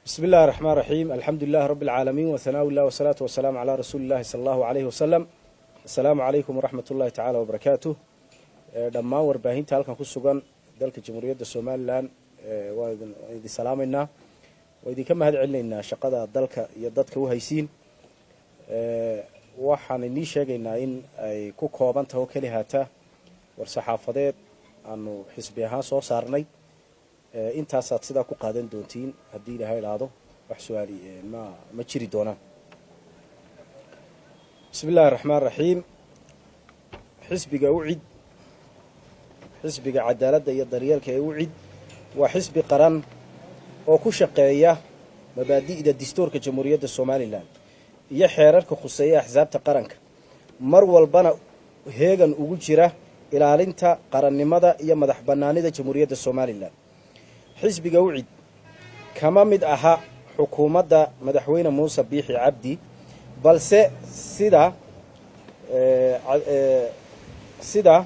Bismi illahi raxmaan raxiim, alxamdu lilahi rabbi alcaalamiin, wahanaa illah wasalaatu wasalaamu calaa rasuuli illahi sala allahu aleyhi wasalam. Assalaamu calaykum waraxmat ullahi tacaala wabarakaatuh. Dhammaan warbaahinta halkan ku sugan dalka Jamhuuriyadda Somalilan waan idin salaamaynaa, waa idinka mahad celinaynaa shaqada dalka iyo dadka u haysiin. Waxaan inii sheegaynaa in ay ku kooban taho keli haata war-saxaafadeed aanu xisbi ahaan soo saarnay. Intaasaad sidaa ku qaadan doontiin haddii Ilaahay idhaahdo, wax su-aali ma jiri doonaan. Bismi illahi raxmaan raxiim. Xisbiga UCID, Xisbiga Cadaaladda iyo Daryeelka ee UCID, waa xisbi qaran oo ku shaqeeya mabaadi'da distoorka Jamhuuriyadda Somalilan iyo xeerarka khuseeya axsaabta qaranka, mar walbana heegan ugu jira ilaalinta qarannimada iyo madax bannaanida Jamhuuriyadda Somalilan. Xisbiga UCID kama mid aha xukuumadda Madaxweyne Muuse Biixi Cabdi, balse sida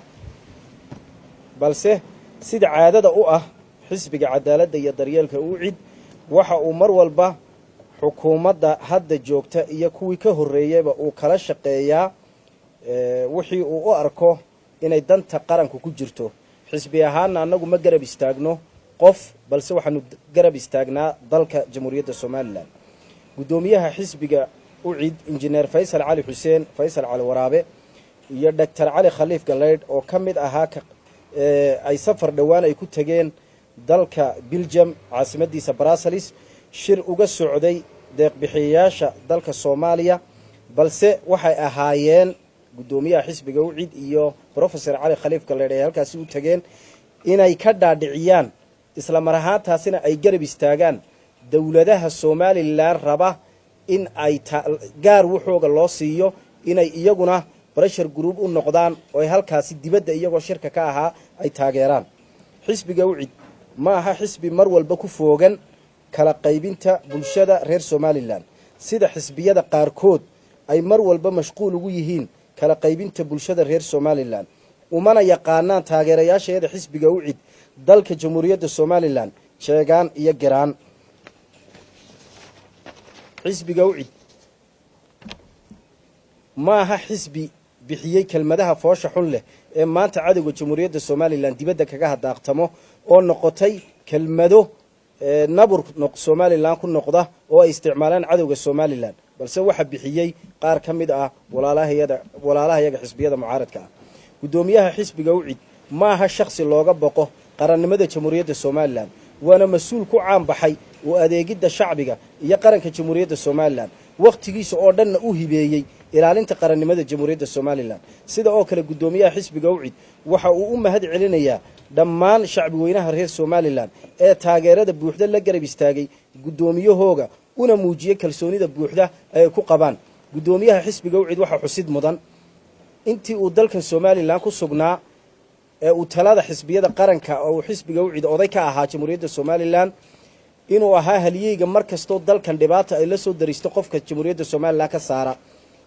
balse sida caadada u ah Xisbiga Cadaaladda iyo Daryeelka UCID, waxa uu mar walba xukuumadda hadda joogta iyo kuwii ka horreeyeyba uu kala shaqeeyaa wixii uu u arko inay danta qaranku ku jirto. Xisbi ahaana annagu ma garab istaagno qof, balse waxaanu garab istaagnaa dalka Jamhuuriyadda Somalilan. Guddoomiyaha xisbiga UCID, Injineer Faysal Cali Xuseen, Faysal Cali Waraabe, iyo Doctor Cali Khaliif Galaydh oo ka mid ahaa ay safar dhowaan ay ku tegeen dalka Biljam, caasimadiisa Brussels, shir uga socday deeqbixiyayaasha dalka Soomaaliya, balse waxay ahaayeen guddoomiyaha xisbiga UCID iyo Professor Cali Khaliif Galaydh ay halkaasi u tegeen inay ka dhaadhiciyaan, isla mar ahaantaasina ay garab istaagaan dowladaha Somalilan raba in ay gaar waxooga loo siiyo, inay iyaguna pressure group u noqdaan oo ay halkaasi dibadda iyagoo shirka ka ahaa ay taageeraan. Xisbiga UCID ma aha xisbi mar walba ku foogan kala qaybinta bulshada reer Somalilan, sida xisbiyada qaarkood ay mar walba mashquul ugu yihiin kala qaybinta bulshada reer Somalilan, umana yaqaanaan taageerayaasheeda xisbiga UCID dalka Jamhuuriyadda Somalilan jeegaan iyo giraan. Xisbiga UCID ma aha xisbi bixiyey kelmadaha foosha xun leh ee maanta cadowga Jamhuuriyadda Somalilan dibadda kaga hadaaqtamo oo noqotay kelmado nabur Somalilan ku noqda oo ay isticmaalaan cadowga Somalilan, balse waxa bixiyey qaar ka mid ah walaalahayada, walaalahayaga xisbiyada mucaaradka ah. Guddoomiyaha xisbiga UCID ma aha shakhsi looga boqo qarannimada Jamhuuriyadda Somalilan, waana mas-uul ku caan baxay oo adeegidda shacbiga iyo qaranka Jamhuuriyadda Somalilan, wakhtigiisa oo dhanna u hibeeyey ilaalinta qarannimada Jamhuuriyadda Somalilan. Sida oo kale guddoomiyaha xisbiga UCID waxa uu u mahad celinayaa dhammaan shacbi weynaha reer Somalilan ee taageerada buuxda la garab istaagay guddoomiyahooga, una muujiyey kalsoonida buuxda ay ku qabaan guddoomiyaha xisbiga UCID. Waxaa xusid mudan intii uu dalkan Somalilan ku sugnaa ee uu talada xisbiyada qaranka oo uu xisbiga UCID oday ka ahaa Jamhuuriyadda Somalilan, inuu ahaa haliyeyga mar kastoo dalkan dhibaata ay la soo daristo qofka Jamhuuriyadda Somalilan ka saara,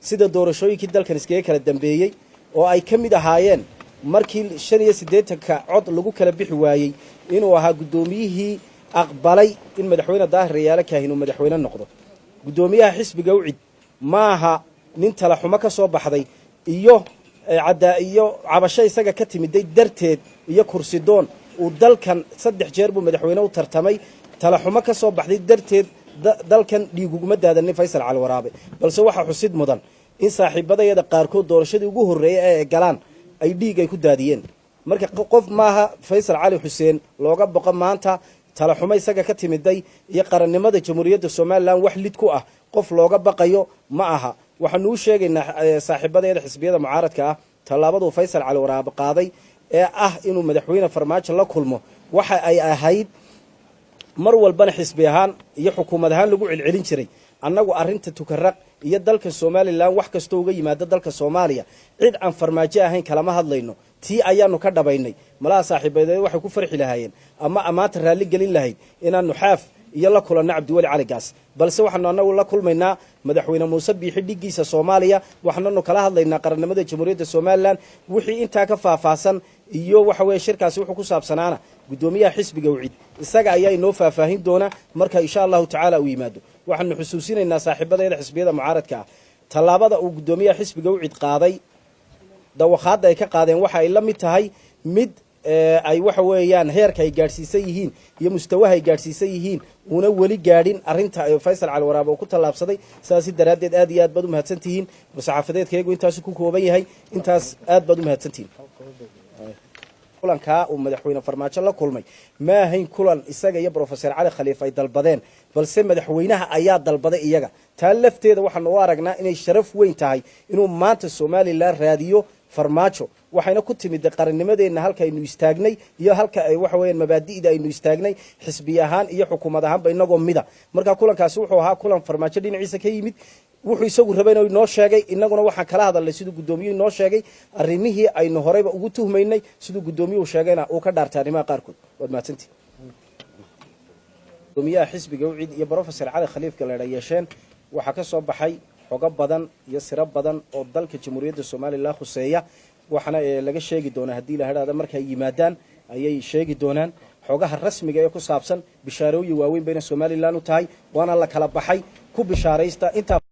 sida doorashooyinkii dalkan iskaga kala dambeeyey oo ay ka mid ahaayeen markii 85-ka cod lagu kala bixi waayey, inuu ahaa guddoomiyihii aqbalay in Madaxweyne Daahir Rayaale Kaahin uu madaxweyne noqdo. Guddoomiyaha xisbiga UCID maaha nin talaxumo ka soo baxday iyo caddaa iyo cabasho isaga ka timiday darteed iyo kursidoon uu dalkan saddex jeer buu madaxweyne u tartamay, talaxumo ka soo baxday darteed dalkan dhiiguguma daadanin Faysal Cali Waraabe, balse waxaa xusid mudan in saaxiibadayada qaarkood doorashadii ugu horreeyay ee ay galaan ay dhiig ay ku daadiyeen. Marka qof maaha Faysal Cali Xuseen looga boqo maanta talaxumo isaga ka timiday iyo qarannimada Jamhuuriyadda Somalilan wax lid ku ah, qof looga baqayo ma aha. Waxaanu u sheegaynaa saaxiibadeeda xisbiyada mucaaradka ah, tallaabaduu Faysal Cali Waraabe qaaday ee ah inuu Madaxweyne Farmaajo la kulmo waxa ay ahayd mar walbana xisbi ahaan iyo xukuumad ahaan lagu celcelin jiray: annagu arrinta Tukaraq iyo dalka Somalilan wax kastoo uga yimaada dalka Soomaaliya cid aan Farmaajo ahayn kalama hadlayno. Tii ayaanu ka dhabaynay. Malaha saaxiibadeed waxay ku farxi lahaayeen ama ammaanta raalli gelin lahayd inaanu Xaaf iyo la kulanno Cabdiweli Cali Gaas, balse waxaanu annagu la kulmaynaa Madaxweyne Muuse Biixi dhiggiisa Soomaaliya, waxaananu kala hadlaynaa qarannimada Jamhuuriyadda Somalilan. Wixii intaa ka faahfaahsan Iyo waxa weeye shirkaasi wuxuu ku saabsanaana guddoomiyaha xisbiga UCID isaga ayaa inoo faahfaahin doona marka insha Allahu tacaala uu yimaado. Waxaanu xusuusinaynaa saaxiibadeeda xisbiyada mucaaradka ah, tallaabada uu guddoomiyaha xisbiga UCID qaaday, dawakhaadda ay ka qaadeen waxa ay la mid tahay mid ay waxa weeyaan heerka ay gaadhsiisan yihiin iyo mustawaha ay gaadhsiisan yihiin uuna weli gaadhin arrinta Faysal Cali Waraabe uu ku tallaabsaday. Sidaasi daraaddeed aad iyo aad baad u mahadsantihiin. Saxaafadeedkayagu intaasu ku kooban yahay. Intaas aad baad u mahadsantihiin. Kulankaa uu madaxweyne Farmaajo la kulmay ma ahayn kulan isaga iyo Professor Cali Khaliif ay dalbadeen, balse madaxweynaha ayaa dalbaday iyaga. Taa lafteeda waxaanu u aragnaa inay sharaf weyn tahay inuu maanta Somaliland raadiyo Farmaajo. Waxayna ku timid qarannimadeenna halka aynu istaagnay iyo halka ay waxa weeyaan mabaadi'da aynu istaagnay xisbi ahaan iyo xukuumad ahaanba inagoo mida. Marka kulankaasi wuxuu ahaa kulan Farmaajo dhinaciisa ka yimid. Wuxuu isagu rabay inuu inoo sheegay, innaguna waxaan kala hadalnay siduu guddoomiyuhu inoo sheegay arrimihii aynu horeyba ugu tuhmaynay. Siduu guddoomiyuhu sheegayna uu ka dhaartay arrimaha qaarkood. Waad mahadsantihi. Gudoomiyaha xisbiga UCID iyo Professor Cali Khaliif Galeedha yeesheen waxaa ka soo baxay xogo badan iyo siro badan oo dalka Jamhuuriyadda Somaliland khuseeya. Waxaana laga sheegi doonaa haddii la hadhaada markay yimaadaan ayay sheegi doonaan xogaha rasmiga ee ku saabsan. Bishaarooyin waaweyn bayna Somaliland u tahay, waana la kala baxay. Ku bishaaraysta intaa.